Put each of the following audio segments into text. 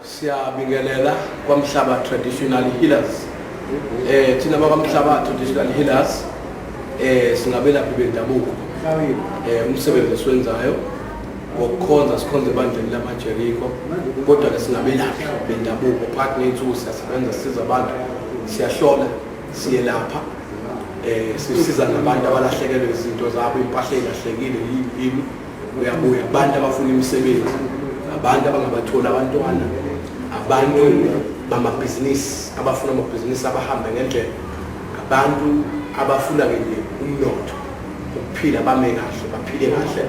Siyabingelela kwaMhlaba Traditional Healers. Thina bakwaMhlaba Traditional Healers singabelaphi bendabuko. Umsebenzi esiwenzayo wokukhonza, sikhonza ebandleni lamaJeriko, kodwa ke singabelaphi bendabuko. Phakathi ney'nsuku siyasebenza, sisiza abantu, siyahlola, siyelapha, sisiza nabantu abalahlekelwe izinto zabo, impahla ey'lahlekile, yini yini. Uyabuya abantu abafuna imisebenzi, abantu abangabatholi abantwana, abantu bamabhizinisi abafuna amabhizinisi abahambe ngendlela, abantu abafuna-ke nje umnotho, ukuphila, bame kahle, baphile kahle,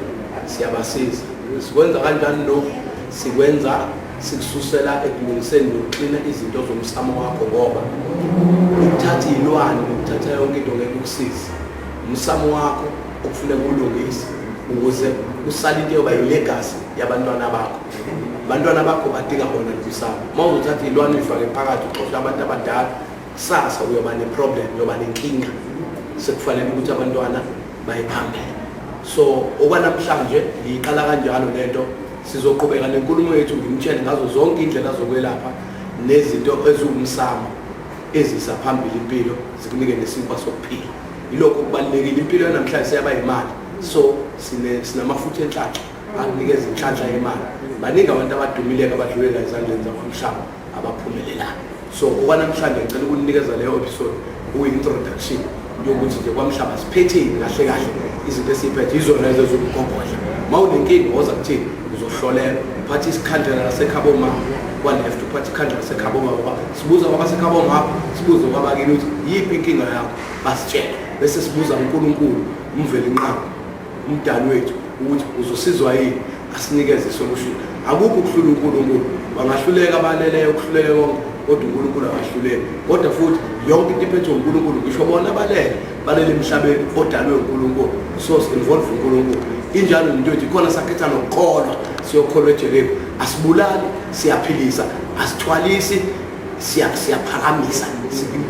siyabasiza. Sikwenza kanjani lokhu? Sikwenza sikususela ekulungiseni nokuklina izinto zomsamo wakho, ngoba ukuthatha iy'lwane nokuthatha yonke into ngeke ukusize. Umsamo wakho okufuneka ulungise ukuze usale into yoba yilegacy yabantwana bakho. Abantwana bakho badinga bona nomsamo. Uma uzothatha iy'lwane uyifake phakathi, uxoshe abantu abadala, kusasa uyoba ne-problem, uyoba nenkinga. Sekufanele ukuthi abantwana baye phambili. So okwanamhlanje ngiyiqala kanjalo lento. Sizoqhubeka nenkulumo yethu, ngimtshele ngazo zonke iy'ndlela zokwelapha nezinto eziwumsamo ezisa phambili impilo, zikunike nesinkwa sokuphila. Yilokho okubalulekile. Impilo yanamhlanje seyaba yimali, so sinamafutha enhlanhla akunikeza inhlanhla yemali. Baningi abantu abadumileke abadlulela ezandleni zakwamhlaba abaphumelelayo. So okwanamhlanje ngicela ukunikeza leyo episode kuyi-introduction yokuthi nje kwamhlaba siphetheni kahle kahle. Izinto esiyiphethe yizona lezo eziwumgogodla. Uma unenkinga, woza kuthini, uzohlolelwa. Uphathe isikhandlela lasekhabo mama kwa-left, uphathe ikhandlela lasekhabo baba, sibuza kwabasekhabo ngapho, sibuze kwabakini ukuthi yiphi inkinga yakho, basitshele, bese sibuza uNkulunkulu uMvelinqangi, umdali wethu, ukuthi uzosizwa yini asinikeze isolution. Akukho ukuhlula uNkulunkulu. Bangahluleka abaleleyo, ukuhluleke konke, kodwa uNkulunkulu akahluleki. Kodwa futhi yonke into iphethwe uNkulunkulu, ngisho bona abalele, balele emhlabeni odalwe uNkulunkulu. So involve uNkulunkulu. Injalo into yethu ikhona, sakhetha nokukholwa, siyokholwa eJeriko. Asibulali, siyaphilisa, asithwalisi, siyaphakamisa,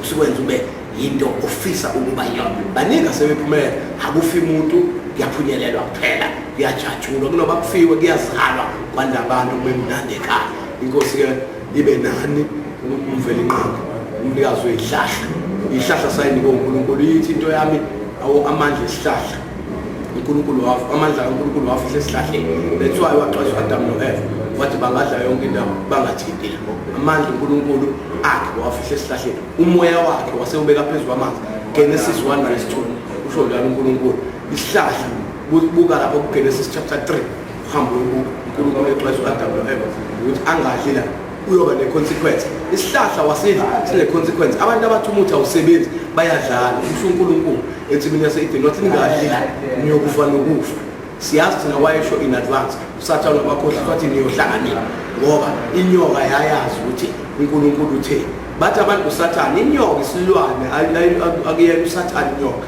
sikwenza ube yinto ofisa ukuba yona. Baningi asebephumelela. Akufi umuntu, kuyaphunyelelwa kuphela, kuyajatshulwa. Kunoba kufiwe, kuyazalwa, kwanda abantu, kube mnandi ekhaya. Inkosi-ke ibe nani. UMvelinqangi, umnikazi wey'hlahla, iy'hlahla sayinikwe uNkulunkulu. Ithi into yami awo amandla esihlahla uNkulunkulu wafa, amandla kaNkulunkulu wafihla esihlahleni. That's why waxwayisa u-Adamu no-Eva, wathi bangadla yonke indawo, bangathinti la. Amandla uNkulunkulu akhe wafihla esihlahleni, umoya wakhe wasewubeka phezu kwamanzi. Genesis 1 verse 2, usho njalo uNkulunkulu. Isihlahla, buka lapho kuGenesis chapter 3, uhambe uyobuka uNkulunkulu exwayisa u-Adamu no-Eva ukuthi angadli la, uyoba ne-consequence. Isihlahla wasidla sine-consequence. Abantu abathi umuthi awusebenzi bayadlala. Usho uNkulunkulu ensimini yase-Edeni, wathi ningadli la, niyokufa nokufa. Siyazi thina wayesho in advance. USathane wabakhohlisa, wathi niyohlakanipha, ngoba inyoka yayazi ukuthi uNkulunkulu utheni. Bathi abantu uSathane inyoka, isilwane, akuyena uSathane inyoka.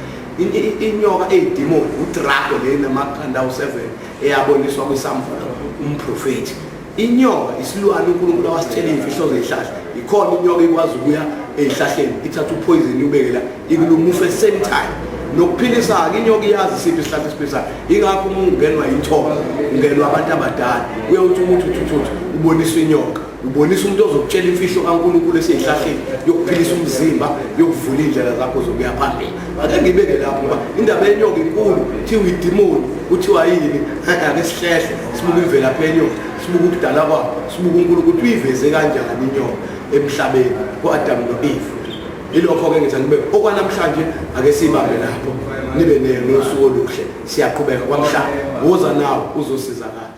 Inyoka eyidimoni udrago le namakhanda awu-7 eyaboniswa kwisambulo umprofethi. Inyoka isilwane uNkulunkulu awasitshela iy'mfihlo zey'hlahla. Ikhona inyoka ikwazi ukuya ey'hlahleni, ithathe uphoyizeni, ubeke la, ikuluma ufe same time. Nokuphilisa-ke inyoka iyazi isiphi isihlahla esiphilisayo. Ingakho uma ungenwa yithola, ungenwa abantu abadala, uye uthi umuthi uthuthuthi uboniswa inyoka, ubonisa umuntu ozokutshela imfihlo kaNkulunkulu esey'hlahleni yokuphilisa umzimba, yokuvula iy'ndlela zakho zokuya phambili. Ake ngibeke lapho ngoba indaba yenyoka inkulu. Kuthiwa idimoni, kuthiwa yini. Ake sihlehle, sibuke imvelaphi yenyoka, sibuke ukudala kwabo, sibuke uNkulunkulu ukuthi uyiveze kanjani inyoka emhlabeni ku-Adamu no-Eve. Yilokho-ke ngithi angibe okwanamhlanje, ake siyibambe lapho. Nibe nosuku oluhle. Siyaqhubeka kwamhlaba, woza nawe uzosizakala.